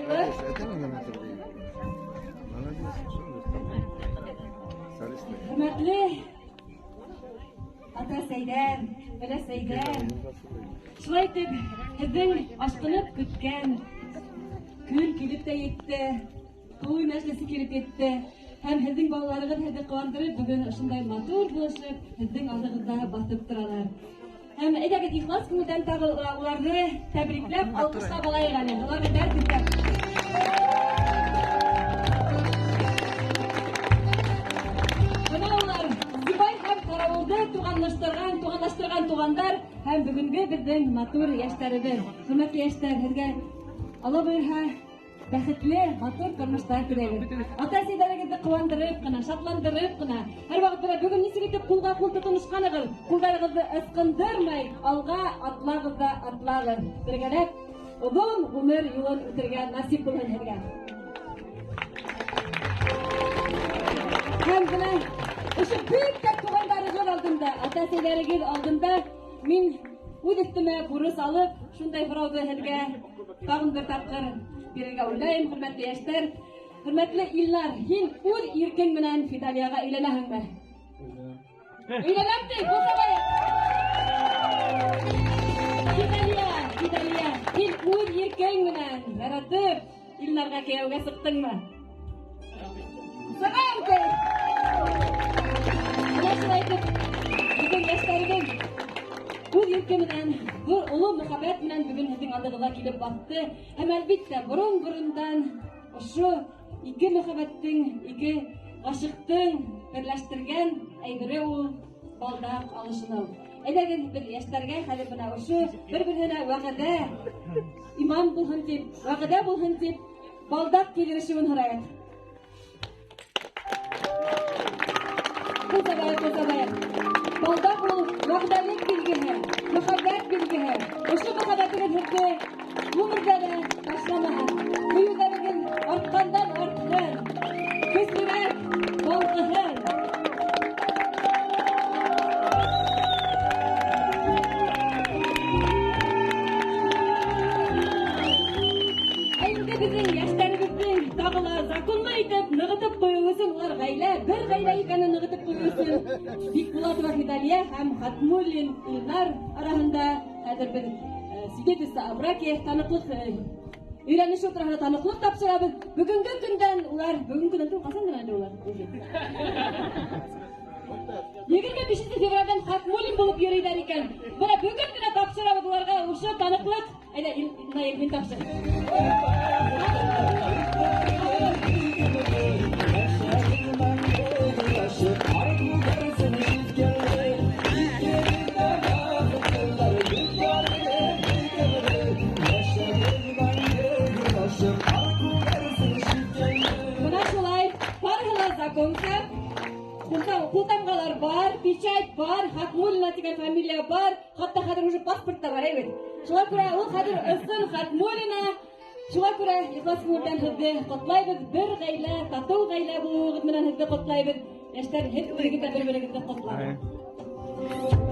юлы. Хөрмәтле ата-әсәйләр, өләсәйләр, шулай итеп, һеҙҙең ашҡынып көткән көн килеп тә етте, туй мәжлесе килеп етте. Һәм һеҙҙең балаларығыҙ һеҙҙе ҡыуандырып, бөгөн ошондай матур булышып, һеҙҙең алдығыҙҙа баҫып торалар. Һәм әйҙәгеҙ ихлас күңелдән тағы уларҙы тәбрикләп, алҡышлап алайыҡ әле. Уларҙы дәрт итеп. Бына улар Сибай һәм Ҡарауылды туғанлаштырған, туғанлаштырған туғандар һәм бөгөнгө беҙҙең матур йәштәребеҙ. Хөрмәтле йәштәр, һеҙгә Алла бойорһа, бәхетле, матур тормоштар теләйбеҙ. Ата-әсәйҙәрегеҙҙе ҡыуандырып ҡына, шатландырып ҡына, һәр ваҡыт бына бөгөн нисек итеп ҡулға ҡул тотоношҡанығыҙ, ҡулдарығыҙҙы ысҡындырмай, алға атлағыҙ ҙа атлағыҙ. Бергәләп оҙон ғүмер юлын үтергә насип булһын һеҙгә. Һәм бына ошо бөтә туғандарығыҙ алдында, ата-әсәйҙәрегеҙ алдында мин үҙ өҫтөмә бурыс алып, шундай һорауҙы һеҙгә тағын бер тапҡыр бирергә уйлайым, хөрмәтле йәштәр. Хөрмәтле Илнар, һин үҙ иркең менән Фидалияға өйләнәһеңме? Өйләнәм ти, ҡул сабайыҡ. Фидалия, Фидалия, һин үҙ иркең менән яратып Илнарға кейәүгә сыҡтыңмы? Сығам ти. Менә шулай итеп, беҙҙең йәштәребеҙ үҙ ирке менән, ҙур оло мөхәббәт менән бөгөн һеҙҙең алдығыҙға килеп баҫты. Һәм әлбиттә, борон-борондан ошо ике мөхәббәттең, ике ғашиҡтың берләштергән әйбере ул балдаҡ алышыныу. Әйҙәгеҙ, беҙ йәштәргә хәҙер бына ошо бер-береһенә вәғәҙә, иман булһын тип, вәғәҙә булһын тип, балдаҡ килешеүен һорайыҡ. Ҡул сабайыҡ, ҡул сабайыҡ. Балдаҡ ул вәғәҙәлек билгеһе, мөхәббәт билгеһе. Ошо мөхәббәтегеҙ һеҙҙе ғүмерҙә лә ташламаһын. Һөйөүҙәрегеҙ артҡандан артһын, көслөрәк балҡыһын. Ә инде беҙҙең йәштәребеҙҙең тағы ла законлы итеп нығытып ҡуйыу өсөн, улар ғаилә, бер ғаилә икәнен нығытып ҡуйыу өсөн Бикбулатова Фидалия һәм Хатмуллин Илнар араһында хәҙер беҙ свидетельство о браке, таныҡлыҡ, өйләнешеү тураһында таныҡлыҡ тапшырабыҙ. Бөгөнгө көндән улар, бөгөнгө көндән түгел, ҡасан әле улар? 25 февралдән Хатмуллин булып йөрөйҙәр икән. Бына бөгөн генә тапшырабыҙ уларға ошо таныҡлыҡ. Әйҙә, Наил, һин тапшыр. Бына шулай, барыһы ла законка. Ҡултамғалар бар, печать бар, Хатмуллина тигән фамилия бар, хатта хәҙер уже паспорт та бар, әйбәт. Шуға күрә ул хәҙер ысын Хатмуллина. Шуға күрә ихлас күңелдән һеҙҙе ҡотлайбыҙ. Бер ғаилә, татыу ғаилә булыуығыҙ менән һеҙҙе ҡотлайбыҙ. Йәштәр, һеҙ үҙегеҙ ҙә бер-берегеҙҙе ҡотлағыҙ.